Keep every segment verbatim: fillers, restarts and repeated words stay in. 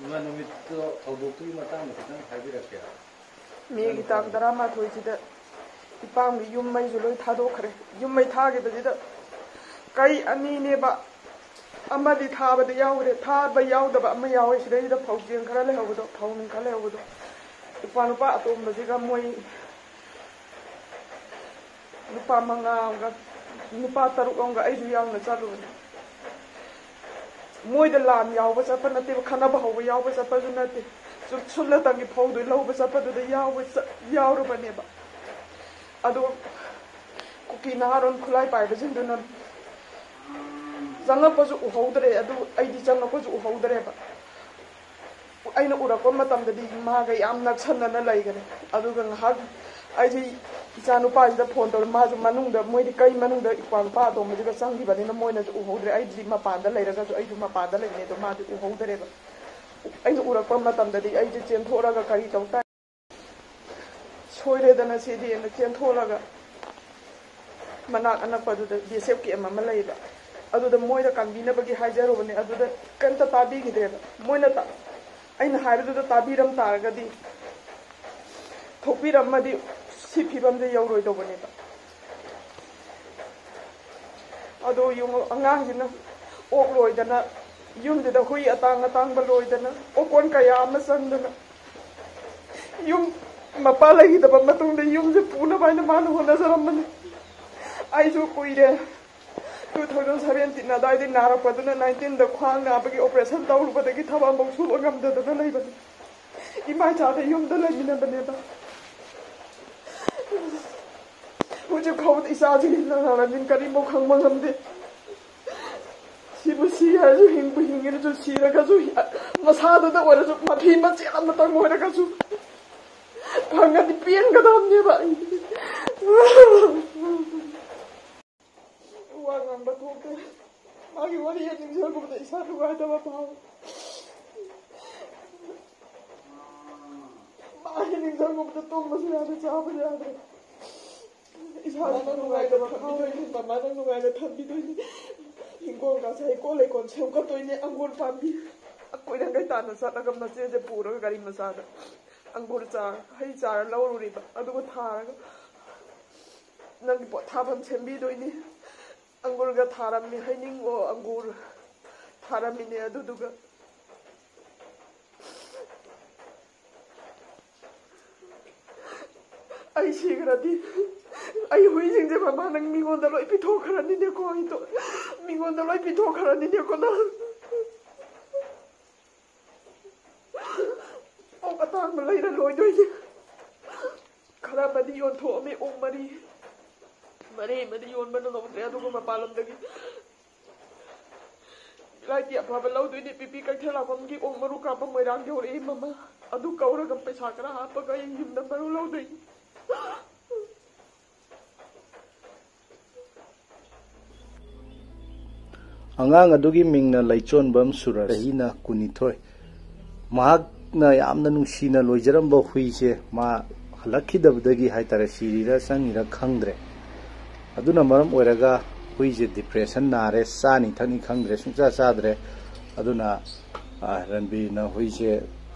ꯏꯃꯥ, ꯅꯨꯃꯤꯠꯇꯣ, ꯊꯧꯗꯣꯛꯇꯨꯒꯤ ꯃꯇꯥꯡꯗ ꯈꯤꯇꯪ ꯍꯥꯏꯕꯤꯔꯛꯀꯦꯔꯥ? ꯃꯦꯒꯤ ꯇꯥꯡ ꯇꯔꯥꯃꯥꯊꯣꯏꯁꯤꯗ ꯏꯄꯥꯝꯒꯤ ꯌꯨꯝ ꯃꯩꯁꯨ ꯂꯣꯏ ꯊꯥꯗꯣꯛꯈ꯭ꯔꯦ꯫ ꯌꯨꯝ ꯃꯩ ꯊꯥꯈꯤꯕꯁꯤꯗ ꯀꯩ ꯑꯅꯤꯅꯦꯕ, ꯑꯃꯗꯤ ꯊꯥꯕꯗ ꯌꯥꯎꯈ꯭ꯔꯦ, ꯊꯥꯕ ꯌꯥꯎꯗꯕ ꯑꯃ ꯌꯥꯎꯋꯦ꯫ ꯁꯤꯗꯩꯁꯤꯗ ꯐꯧ ꯆꯦꯡ ꯈꯔ ꯂꯩꯍꯧꯕꯗꯣ, ꯐꯧ ꯅꯨꯡ ꯈꯔ ꯂꯩꯍꯧꯕꯗꯣ, ꯏꯄ꯭ꯋꯥ ꯅꯨꯄꯥ ꯑꯇꯣꯝꯕꯁꯤꯒ ꯃꯣꯏ ꯅꯨꯄꯥ ꯃꯉꯥ ꯑꯃꯒ, ꯅꯨꯄꯥ ꯇꯔꯨꯛ ꯑꯃꯒ ꯑꯩꯁꯨ ꯌꯥꯎꯅ ꯆꯠꯂꯨꯕꯅꯦ꯫ ꯃꯣꯏꯗ ꯂꯥꯟ ꯌꯥꯎꯕ ꯆꯠꯄ ꯅꯠꯇꯦꯕ, ꯈꯠꯅꯕ ꯍꯧꯕ ꯌꯥꯎꯕ ꯆꯠꯄꯁꯨ ꯅꯠꯇꯦ꯫ ꯁꯨꯝ ꯁꯨꯞꯅꯇꯪꯒꯤ ꯐꯧꯗꯣ ꯂꯧꯕ ꯆꯠꯄꯗꯨꯗ ꯌꯥꯎꯕ ꯆꯠ-, ꯌꯥꯎꯔꯨꯕꯅꯦꯕ꯫ ꯑꯗꯣ ꯀꯨꯀꯤ ꯅꯍꯥꯔꯣꯟ ꯈꯨꯠꯂꯥꯏ ꯄꯥꯏꯕꯁꯤꯡꯗꯨꯅ ꯆꯪꯉꯛꯄꯁꯨ ꯎꯍꯧꯗ꯭ꯔꯦ꯫ ꯑꯗꯨ ꯑꯩꯗꯤ ꯆꯪꯉꯛꯄꯁꯨ ꯎꯍꯧꯗ꯭ꯔꯦꯕ꯫ ꯑꯩꯅ ꯎꯔꯛꯄ ꯃꯇꯝꯗꯗꯤ ꯃꯥꯒ ꯌꯥꯝ ꯅꯛꯁꯟꯅꯅ ꯂꯩꯒꯅꯤ꯫ ꯑꯗꯨꯒ ꯉꯥꯏꯍꯥꯛ ꯑꯩꯁꯦ ꯏꯆꯥ ꯅꯨꯄꯥꯁꯤꯗ ꯐꯣꯟ ꯇꯧꯔꯦ꯫ ꯃꯥꯁꯨ ꯃꯅꯨꯡꯗ, ꯃꯣꯏꯗꯤ ꯀꯩ ꯃꯅꯨꯡꯗ ꯏꯄ꯭ꯋꯥ ꯅꯨꯄꯥ ꯑꯇꯣꯝꯕꯗꯨꯒ ꯆꯪꯈꯤꯕꯅꯤꯅ ꯃꯣꯏꯅꯁꯨ ꯎꯍꯧꯗ꯭ꯔꯦ꯫ ꯑꯩꯗꯤ ꯃꯄꯥꯟꯗ ꯂꯩꯔꯒꯁꯨ, ꯑꯩꯁꯨ ꯃꯄꯥꯟꯗ ꯂꯩꯕꯅꯦ, ꯑꯗꯣ ꯃꯥꯗꯤ ꯎꯍꯧꯗ꯭ꯔꯦꯕ꯫ ꯑꯩꯅ ꯎꯔꯛꯄ ꯃꯇꯝꯗꯗꯤ ꯑꯩꯁꯦ ꯆꯦꯟꯊꯣꯛꯑꯒ ꯀꯔꯤ ꯇꯧ ꯇꯥꯏ, ꯁꯣꯏꯔꯦꯗꯅ ꯁꯤꯗꯤꯅ ꯆꯦꯟꯊꯣꯛꯂꯒ ꯃꯅꯥꯛ ꯑꯅꯛꯄꯗꯨꯗ ꯕꯤ ꯑꯦꯁ ꯑꯦꯐ ꯀꯦꯝ ꯑꯃ ꯂꯩꯌꯦꯕ꯫ ꯑꯗꯨꯗ ꯃꯣꯏꯗ ꯀꯟꯕꯤꯅꯕꯒꯤ ꯍꯥꯏꯖꯔꯨꯕꯅꯦ꯫ ꯑꯗꯨꯗ ꯀꯩꯝꯇ ꯇꯥꯕꯤꯈꯤꯗ꯭ꯔꯦꯕ꯫ ꯃꯣꯏꯅ ꯇꯥ-, ꯑꯩꯅ ꯍꯥꯏꯕꯗꯨꯗ ꯇꯥꯕꯤꯔꯝ ꯇꯥꯔꯒꯗꯤ, ꯊꯣꯛꯄꯤꯔꯝꯃꯗꯤ ꯁꯤ ꯐꯤꯕꯝꯗ ꯌꯧꯔꯣꯏꯗꯧꯕꯅꯦꯕ꯫ ꯑꯗꯣ ꯌꯦꯡꯉꯣ, ꯑꯉꯥꯡꯁꯤꯅ ꯑꯣꯛ ꯂꯣꯏꯗꯅ, ꯌꯨꯝꯁꯤꯗ ꯍꯨꯏ ꯑꯇꯥꯡ ꯑꯇꯥꯡꯕ ꯂꯣꯏꯗꯅ, ꯑꯣꯀꯣꯟ ꯀꯌꯥ ꯑꯃ ꯆꯪꯗꯅ, ꯌꯨꯝ ꯃꯄꯥ ꯂꯩꯈꯤꯗꯕ ꯃꯇꯨꯡꯗ ꯌꯨꯝꯁꯦ ꯄꯨꯅꯕ ꯍꯥꯏꯅ ꯃꯥꯅ ꯍꯣꯠꯅꯖꯔꯝꯕꯅꯤ꯫ ꯑꯩꯁꯨ ꯀꯨꯏꯔꯦ, two thousand seventeen ꯑꯗꯨꯋꯥꯏꯗꯒꯤ ꯅꯥꯔꯛꯄꯗꯨꯅ nineteenꯗ ꯈ꯭ꯋꯥꯡ ꯅꯥꯕꯒꯤ operation ꯇꯧꯔꯨꯕꯗꯒꯤ ꯊꯕꯛ ꯑꯃꯐꯥꯎ ꯁꯨꯕ ꯉꯝꯗꯗꯅ ꯂꯩꯕꯅꯤ꯫ ꯏꯃꯥ ꯏꯆꯥꯗ ꯌꯨꯝꯗ ꯂꯩꯃꯤꯟꯅꯕꯅꯦꯕ꯫ ꯍꯧꯖꯤꯛ ꯐꯥꯎꯕꯗ ꯏꯆꯥꯁꯤꯡꯁꯤꯅ ꯅꯥꯔꯕꯅꯤꯅ ꯀꯔꯤꯝꯐꯥꯎ ꯈꯪꯕ ꯉꯝꯗꯦ꯫ ꯁꯤꯕꯨ ꯁꯤ ꯍꯥꯏꯔꯁꯨ, ꯍꯤꯡꯕꯨ ꯍꯤꯡꯉꯦꯅꯁꯨ, ꯁꯤꯔꯒꯁꯨ ꯍꯤ-, ꯃꯁꯥꯗꯨꯗ ꯑꯣꯏꯔꯁꯨ ꯃꯐꯤ ꯃꯆꯦꯠ ꯑꯃꯇꯪ ꯑꯣꯏꯔꯒꯁꯨ ꯐꯪꯉꯗꯤ ꯄꯦꯟꯒꯗꯕꯅꯦꯕ꯫ ꯋꯥ ꯉꯥꯡꯕ ꯊꯣꯛꯇꯦ꯫ ꯃꯥꯒꯤ ꯋꯥꯔꯤ ꯍꯦꯛ ꯅꯤꯡꯁꯤꯡꯉꯛꯄꯗ ꯏꯁꯥ ꯅꯨꯡꯉꯥꯏꯇꯕ ꯐꯥꯎꯏ꯫ ꯃꯥꯒꯤ ꯅꯤꯡꯁꯤꯡꯉꯛꯄꯗ ꯇꯨꯝꯕꯁꯨ ꯌꯥꯗꯦ, ꯆꯥꯕꯁꯨ ꯌꯥꯗꯦ꯫ ꯏꯁꯥꯁꯨ ꯃꯃꯥ ꯅꯪ ꯅꯨꯡꯉꯥꯏꯅ ꯅꯨꯡꯉꯥꯏꯇꯕ ꯐꯥꯎꯏ꯫ ꯊꯝꯕꯤꯗꯣꯏꯅꯤ, ꯃꯃꯥ ꯅꯪ ꯅꯨꯡꯉꯥꯏꯅ ꯊꯝꯕꯤꯗꯣꯏꯅꯤ꯫ ꯍꯤꯡꯒꯣꯜ ꯀꯥꯁꯦ ꯍꯩꯀꯣꯜ ꯂꯩꯀꯣꯜ ꯁꯦꯝꯒꯠꯇꯣꯏꯅꯦ, ꯑꯪꯒꯨꯔ ꯄꯥꯝꯕꯤ꯫ ꯀꯨꯏꯔꯪꯈꯩ ꯇꯥꯅ ꯆꯠꯂꯒ ꯃꯆꯦꯁꯦ ꯄꯨꯔꯒ ꯒꯥꯔꯤ ꯃꯆꯥꯗ ꯑꯪꯒꯨꯔ ꯆꯥꯔ, ꯍꯩ ꯆꯥꯔ ꯂꯧꯔꯨꯔꯤꯕ꯫ ꯑꯗꯨꯒ ꯊꯥꯔꯒ, "ꯅꯪꯒꯤ ꯄꯣꯠ ꯊꯥꯐꯝ ꯁꯦꯝꯕꯤꯗꯣꯏꯅꯤ, ꯑꯪꯒꯨꯔꯒ ꯊꯥꯔꯝꯃꯤ, ꯍꯩꯅꯤꯡ ꯑꯣ ꯑꯪꯒꯨꯔ ꯊꯥꯔꯝꯃꯤꯅꯦ꯫ ꯑꯗꯨꯗꯨꯒ ꯑꯩ ꯁꯤꯈ꯭ꯔꯗꯤ, ꯑꯩ ꯍꯨꯏꯁꯤꯡꯁꯦ ꯃꯃꯥ ꯅꯪ ꯃꯤꯉꯣꯟꯗ ꯂꯣꯏ ꯄꯤꯊꯣꯛꯈ꯭ꯔꯅꯤꯅꯦꯀꯣ, ꯑꯩꯗꯣ ꯃꯤꯉꯣꯟꯗ ꯂꯣꯏ ꯄꯤꯊꯣꯛꯈ꯭ꯔꯅꯤꯅꯦꯀꯣ ꯅꯪ꯫ ꯑꯣꯛ ꯑꯇꯥꯡꯕ ꯂꯩꯔ ꯂꯣꯏꯗꯣꯏꯅꯦ꯫ ꯈꯔ ꯑꯃꯗꯤ ꯌꯣꯟꯊꯣꯛꯑꯝꯃꯤ, ꯑꯣꯛ ꯃꯔꯤ, ꯃꯔꯤ ꯑꯃꯗꯤ ꯌꯣꯟꯕꯅ ꯉꯝꯗ꯭ꯔꯦ꯫ ꯑꯗꯨꯒ ꯃꯄꯥꯟ ꯂꯝꯗꯒꯤ ꯂꯥꯏꯇꯤ ꯑꯐꯕ ꯂꯧꯗꯣꯏꯅꯤ꯫ ꯄꯤꯄꯤ ꯀꯩꯊꯦꯜ ꯂꯥꯛꯐꯝꯒꯤ ꯑꯣꯛ ꯃꯔꯨ ꯀꯥꯞꯄ ꯃꯣꯏꯔꯥꯡ ꯌꯧꯔꯛꯏ ꯃꯃꯥ꯫ ꯑꯗꯨ ꯀꯧꯔꯒ ꯄꯩꯁꯥ ꯈꯔ ꯍꯥꯞꯄꯒ ꯑꯩ ꯌꯨꯝꯗ ꯃꯔꯨ ꯂꯧꯗꯣꯏꯅꯤ꯫" ꯑꯉꯥꯡ ꯑꯗꯨꯒꯤ ꯃꯤꯡꯅ ꯂꯩꯆꯣꯟꯕꯝ ꯁꯨꯔꯖ, ꯆꯍꯤꯅ ꯀꯨꯟꯅꯤꯊꯣꯏ꯫ ꯃꯍꯥꯛꯅ ꯌꯥꯝꯅ ꯅꯨꯡꯁꯤꯅ ꯂꯣꯏꯖꯔꯝꯕ ꯍꯨꯏꯁꯦ ꯃꯥ ꯍꯜꯂꯛꯈꯤꯗꯕꯗꯒꯤ ꯍꯥꯏꯇꯥꯔꯦ, ꯁꯤꯔꯤꯔ ꯆꯪꯉꯤꯔ ꯈꯪꯗ꯭ꯔꯦ꯫ ꯑꯗꯨꯅ ꯃꯔꯝ ꯑꯣꯏꯔꯒ ꯍꯨꯏꯁꯦ depression ꯅꯥꯔꯦ, ꯆꯥꯅꯤ ꯊꯛꯅꯤ ꯈꯪꯗ꯭ꯔꯦ, ꯁꯨꯡꯆꯥ ꯆꯥꯗ꯭ꯔꯦ꯫ ꯑꯗꯨꯅ, ꯑ, ꯔꯟꯕꯤꯔꯅ ꯍꯨꯏꯁꯦ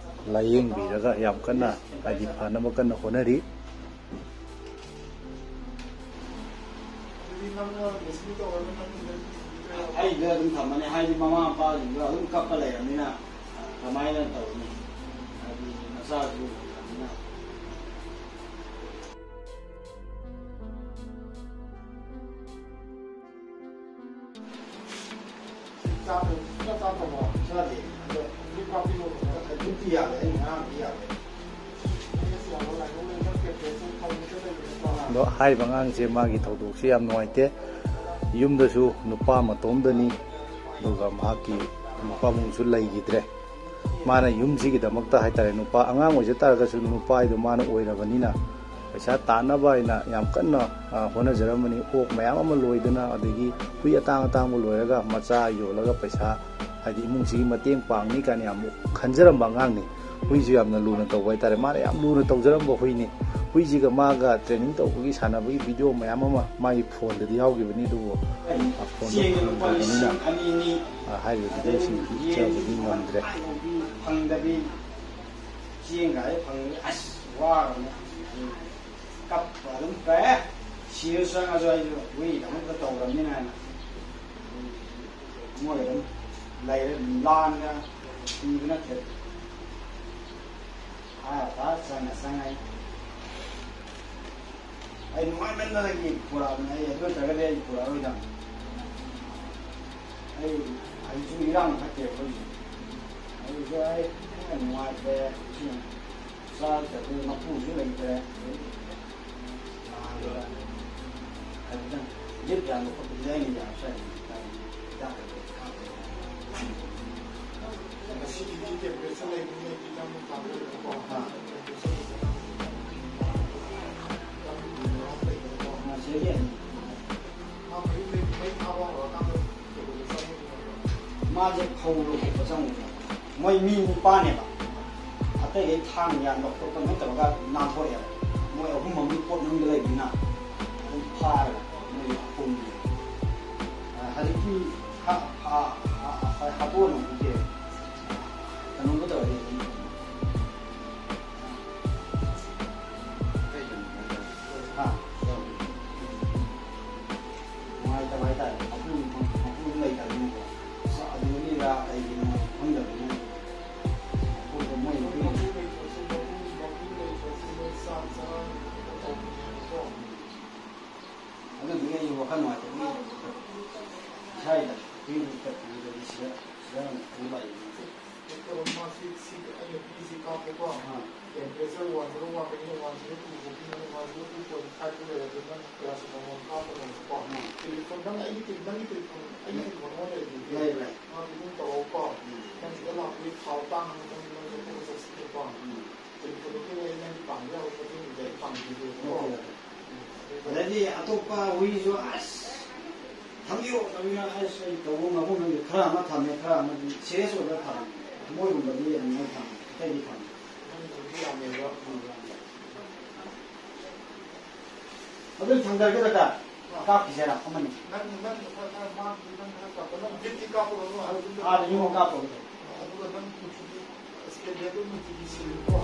ꯂꯥꯏꯌꯦꯡꯕꯤꯔꯒ ꯌꯥꯝ ꯀꯟꯅ, ꯍꯥꯏꯗꯤ, ꯐꯅꯕ ꯀꯟꯅ ꯍꯣꯠꯅꯔꯤ꯫ ꯑꯗꯨꯗꯤ ꯅꯪꯅ rescue ꯇꯧꯔꯒ ꯅꯪ ꯑꯩꯗ ꯑꯗꯨꯝ ꯊꯝꯃꯅꯤ, ꯍꯥꯏꯗꯤ ꯃꯃꯥ ꯃꯄꯥꯁꯤꯡꯗꯣ ꯑꯗꯨꯝ ꯀꯞꯄ ꯂꯩꯔꯕꯅꯤꯅ ꯀꯃꯥꯏꯅ ꯇꯧꯅꯤ? ꯍꯥꯏꯗꯤ ꯃꯆꯥꯁꯨ ꯂꯩꯔꯕꯅꯤꯅ꯫ ꯆꯥꯗ꯭ꯔꯦ, ꯁꯨꯡꯆꯥ ꯆꯥꯗ꯭ꯔꯕꯣ? ꯆꯥꯗꯦ꯫ ꯑꯗꯣ ꯍꯧꯖꯤꯛ ꯀꯥꯞꯄꯤꯔꯣ꯫ ꯍꯧꯖꯤꯛꯇꯤ ꯌꯥꯔꯦ, ꯑꯩ ꯉꯔꯥꯡꯗꯤ ꯌꯥꯔꯦ꯫ ꯑꯗꯣ ꯍꯥꯏꯔꯤꯕ ꯑꯉꯥꯡꯁꯦ ꯃꯥꯒꯤ ꯊꯧꯗꯣꯛꯁꯦ ꯌꯥꯝ ꯅꯨꯡꯉꯥꯏꯇꯦ꯫ ꯌꯨꯝꯗꯁꯨ ꯅꯨꯄꯥ ꯃꯇꯣꯝꯗꯅꯤ, ꯑꯗꯨꯒ ꯃꯍꯥꯛꯀꯤ ꯃꯄꯥꯕꯨꯡꯁꯨ ꯂꯩꯈꯤꯗ꯭ꯔꯦ꯫ ꯃꯥꯅ ꯌꯨꯝꯁꯤꯒꯤꯗꯃꯛꯇ ꯍꯥꯏꯇꯥꯔꯦ, ꯅꯨꯄꯥ ꯑꯉꯥꯡ ꯑꯣꯏꯖ ꯇꯥꯔꯒꯁꯨ ꯅꯨꯄꯥ ꯍꯥꯏꯗꯣ ꯃꯥꯅ ꯑꯣꯏꯔꯕꯅꯤꯅ ꯄꯩꯁꯥ ꯇꯥꯟꯅꯕ ꯍꯥꯏꯅ ꯌꯥꯝ ꯀꯟꯅ, ꯑ, ꯍꯣꯠꯅꯖꯔꯝꯕꯅꯤ꯫ ꯑꯣꯛ ꯃꯌꯥꯝ ꯑꯃ ꯂꯣꯏꯗꯅ, ꯑꯗꯒꯤ ꯍꯨꯏ ꯑꯇꯥꯡ ꯑꯇꯥꯡꯕ ꯂꯣꯏꯔꯒ ꯃꯆꯥ ꯌꯣꯜꯂꯒ ꯄꯩꯁꯥ, ꯍꯥꯏꯗꯤ ꯏꯃꯨꯡꯁꯤꯒꯤ ꯃꯇꯦꯡ ꯄꯥꯡꯅꯤ ꯀꯥꯏꯅ ꯌꯥꯝ ꯈꯟꯖꯔꯝꯕ ꯑꯉꯥꯡꯅꯤ꯫ ꯍꯨꯏꯁꯨ ꯌꯥꯝꯅ ꯂꯨꯅ ꯇꯧꯕ ꯍꯥꯏꯇꯥꯔꯦ꯫ ꯃꯥꯅ ꯌꯥꯝ ꯂꯨꯅ ꯇꯧꯖꯔꯝꯕ ꯍꯨꯏꯅꯤ꯫ ꯍꯨꯏꯁꯤꯒ ꯃꯥꯒ ꯇ꯭ꯔꯦꯅꯤꯡ ꯇꯧꯕꯒꯤ ꯁꯥꯟꯅꯕꯒꯤ ꯚꯤꯗꯤꯑꯣ ꯃꯌꯥꯝ ꯑꯃ ꯃꯥꯒꯤ ꯐꯣꯟꯗꯗꯤ ꯌꯥꯎꯈꯤꯕꯅꯤ, ꯑꯗꯨꯕꯨ ꯐꯣꯟꯗꯣ ꯐꯪꯗꯕꯅꯤꯅ, ꯑ, ꯍꯥꯏꯔꯤꯕ ꯚꯤꯗꯤꯑꯣꯁꯤꯡ ꯎꯠꯆꯕꯗꯤ ꯉꯝꯗ꯭ꯔꯦ꯫ ꯐꯪꯗꯕꯤ, ꯆꯦꯡꯒ ꯍꯦꯛ ꯐꯪꯗꯕꯤ, ꯑꯁ, ꯋꯥꯔꯕꯅꯦ꯫ ꯀꯞꯄ ꯑꯗꯨꯝ ꯀꯛꯑꯦ꯫ ꯁꯤꯔꯁꯨ ꯆꯪꯉꯁꯨ ꯑꯩꯁꯨ ꯍꯨꯏꯒꯤꯗꯃꯛꯇ ꯇꯧꯔꯕꯅꯤꯅ ꯍꯥꯏꯅ꯫ ꯃꯣꯏ ꯑꯗꯨꯝ ꯂꯩꯔꯦ, ꯂꯥꯟꯒ ꯊꯤꯕ ꯅꯠꯇꯦ꯫ ꯍꯥꯏꯔ ꯆꯪꯉ ꯆꯪꯉ ꯑꯩ ꯑꯩ ꯅꯨꯡꯉꯥꯏꯃꯟꯗꯅꯒꯤ ꯄꯨꯔꯛꯑꯕꯅꯦ꯫ ꯑꯩ ꯑꯗꯨ ꯅꯠꯇ꯭ꯔꯒꯗꯤ ꯑꯩ ꯄꯨꯔꯛꯑꯔꯣꯏꯗꯕꯅꯤ꯫ ꯑꯩ ꯍꯧꯖꯤꯛꯁꯨ ꯏꯔꯥꯡ ꯐꯠꯇꯦ ꯑꯩꯈꯣꯏꯁꯨ꯫ ꯍꯧꯖꯤꯛꯁꯨ ꯑꯩ ꯅꯨꯡꯉꯥꯏꯇ꯭ꯔꯦ꯫ ꯆꯥꯗ꯭ꯔꯗꯤ ꯃꯄꯨꯁꯨ ꯂꯩꯇ꯭ꯔꯦ꯫ ꯅꯥꯕꯗ ꯍꯥꯏꯐꯦꯠꯇꯪ ꯂꯤꯞ ꯌꯥꯟꯕ ꯈꯣꯠꯄꯗꯤ ꯑꯩꯅ ꯌꯥꯕꯁꯨ ꯌꯥꯏ꯫ ꯍꯤꯗꯥꯛ ꯀꯩꯀꯩ ꯀꯥꯞꯄ꯫ ꯉꯁꯤꯒꯤꯗꯤ temperature ꯂꯩꯕꯅꯤꯅ ꯏꯄꯤ ꯅꯪ ꯃꯨꯛ ꯇꯥꯕ ꯑꯣꯏꯔꯦꯀꯣ꯫ ꯑꯥ꯫ ꯉꯁꯤꯒꯤ ꯃꯥ ꯃꯌꯨꯝꯗꯒꯤ ꯃꯩ ꯊꯥꯕ ꯍꯧꯔꯀꯥꯟꯗ temperature ꯆꯪꯕ ꯅꯨꯡꯉꯥꯏꯕ꯭ꯔꯣ? ꯃꯥꯁꯦ ꯐꯧ ꯂꯧꯊꯣꯛꯄ ꯆꯪꯉꯨꯕ꯫ ꯃꯣꯏ ꯃꯤ ꯅꯤꯄꯥꯟꯅꯦꯕ꯫ ꯑꯇꯩꯈꯩ ꯊꯥꯡ ꯌꯥꯟꯕ ꯈꯣꯠꯄ ꯂꯣꯏ ꯇꯧꯔꯒ ꯅꯥꯟꯊꯣꯔꯛꯑꯦꯕ꯫ ꯃꯣꯏ ꯑꯍꯨꯝ ꯑꯃꯗꯤ ꯄꯣꯠ ꯃꯅꯨꯡꯗ ꯂꯩꯕꯅꯤꯅ ꯑꯗꯨꯝ ꯐꯥꯔꯒ ꯃꯣꯏ ꯑꯍꯨꯝꯗꯤ꯫ ꯑ, ꯍꯧꯖꯤꯛꯇꯤ ꯍꯥ-, ꯍꯥ-, ꯍꯥ-, ꯍꯥ-, ꯍꯥꯠꯇꯣꯛꯑꯅꯕꯨꯗꯤ ꯀꯩꯅꯣꯝꯒ ꯇꯧꯔꯗꯤ ꯑꯗꯨꯝ ꯍꯥ? ꯅꯨꯡꯉꯥꯏꯇꯕ ꯍꯥꯏꯇꯥꯔꯦ꯫ ꯃꯄꯨ, ꯃꯄꯨ ꯂꯩꯇꯕꯅꯤꯅꯀꯣ꯫ ꯑꯗꯨꯗꯒꯤꯔ ꯀꯩꯒꯤꯅꯣ ꯈꯪꯗꯕꯅꯤꯅ ꯃꯄꯨꯗꯣ ꯃꯣꯏ ꯃꯄꯨ ꯂꯩꯇ꯭ꯔꯁꯨ, ꯃꯄꯨ, ꯃꯄꯨ ꯂꯩꯇ꯭ꯔꯁꯨ ꯃꯣꯏ ꯆꯥꯛ ꯆꯔꯥ ꯇꯧꯕꯅꯦꯕꯀꯣ꯫ ꯑꯗꯨꯗꯨꯒꯤ ꯑꯩꯁꯨ ꯋꯥꯈꯜ ꯅꯨꯡꯉꯥꯏꯇꯕꯒꯤ ꯏꯁꯥꯒꯤꯗ ꯌꯨꯝꯗ ꯆꯠꯄꯗꯨꯗꯗꯤ ꯁꯤꯗ, ꯁꯤꯗ ꯑꯣꯏꯅ ꯑꯗꯨꯝ ꯂꯥꯛꯏꯅꯦ꯫ ꯗꯣꯛꯇꯔ ꯃꯥꯁꯤ ꯁꯤ ꯑꯩꯅ ꯄꯤꯁꯤ ꯀꯥꯞꯄꯦꯀꯣ꯫ ꯑꯥ꯫ Temperature one zero one ꯗꯒꯤꯅ one zero two ꯐꯥꯎꯒꯤ ꯃꯅꯨꯡꯗ one zero two point five ꯇ ꯂꯩꯔꯗꯤ ꯅꯪ paracetamol ꯀꯥꯞꯄ ꯉꯝꯃꯦꯀꯣ꯫ ꯎꯝ꯫ Telephone ꯅꯪ ꯑꯩꯒꯤ ꯇꯦ-, ꯅꯪꯒꯤ telephone, ꯑꯩꯒꯤ telephone ꯑꯃ ꯂꯩꯔꯤꯗꯨꯗꯤ꯫ ꯂꯩ, ꯂꯩ꯫ ꯃꯥ ꯑꯗꯨꯝ ꯇꯧꯔꯛꯎꯀꯣ꯫ ꯎꯝ꯫ ꯅꯪ ꯁꯤꯗ ꯂꯥꯛꯄꯒꯤ ꯊꯥꯎ ꯇꯥꯡꯅ ꯅꯪ, ꯅꯪ ꯆꯠꯊꯣꯛ ꯆꯠꯁꯤꯟꯗꯀꯣ꯫ ꯎꯝ꯫ Telephone ꯗꯨꯒꯤ ꯑꯩ ꯅꯪꯒꯤ ꯄꯥꯝꯕ ꯌꯥꯕ ꯃꯇꯦꯡꯗꯨꯗꯤ ꯑꯩ ꯄꯥꯡꯕꯤꯒꯦꯕꯀꯣ꯫ Okay, okay. ꯑꯗꯩꯗꯤ ꯑꯇꯣꯞꯄ ꯍꯨꯏꯁꯨ ꯑꯁ ꯊꯝꯕꯤꯌꯣ, ꯊꯝꯕꯤꯌꯣ, ꯑꯁ ꯑꯩ ꯇꯧꯕ ꯉꯝꯕ ꯉꯝꯗꯦ꯫ ꯈꯔ ꯑꯃ ꯊꯝꯃꯦ, ꯈꯔ ꯑꯃꯗꯤ serious ꯑꯣꯏꯕ ꯊꯝꯃꯦ꯫ ꯃꯣꯏꯒꯨꯝꯕꯗꯤ ꯑꯗꯨꯃꯥꯏꯅ ꯊꯝꯃꯦ, ꯑꯇꯩꯗꯤ ꯊꯝꯃꯦ꯫ ꯅꯪꯒꯤꯗꯨꯗꯤ ꯌꯥꯝꯃꯦꯕ꯫ ꯎꯝ, ꯌꯥꯝꯃꯦ꯫ ꯑꯗꯨ ꯊꯥꯡꯗꯔꯒꯦ ꯗꯥꯛꯇꯔ꯫ ꯀꯥꯞꯈꯤꯁꯦꯔꯥ ꯑꯃꯅꯤ? ꯅꯪ ꯅꯪ ꯈꯔ ꯈꯔ ꯃꯥꯡꯗꯦ, ꯅꯪ ꯈꯔ ꯀꯥꯞꯄꯣ, ꯅꯪ ꯕ꯭ꯔꯤꯠꯇꯤ ꯀꯥꯞꯄꯨꯔꯅꯨ, ꯑꯗꯨꯝ ꯑꯥꯗ ꯌꯨꯝ ꯀꯥꯞꯄꯨꯔꯒꯦ꯫ ꯑꯗꯨꯒ ꯅꯪ ꯅꯨꯡꯇꯤꯒꯤ ꯁ꯭ꯀꯦꯜꯗ ꯑꯗꯨꯝ ꯅꯨꯡꯇꯤꯒꯤ ꯁꯤꯜꯂꯨꯀꯣ꯫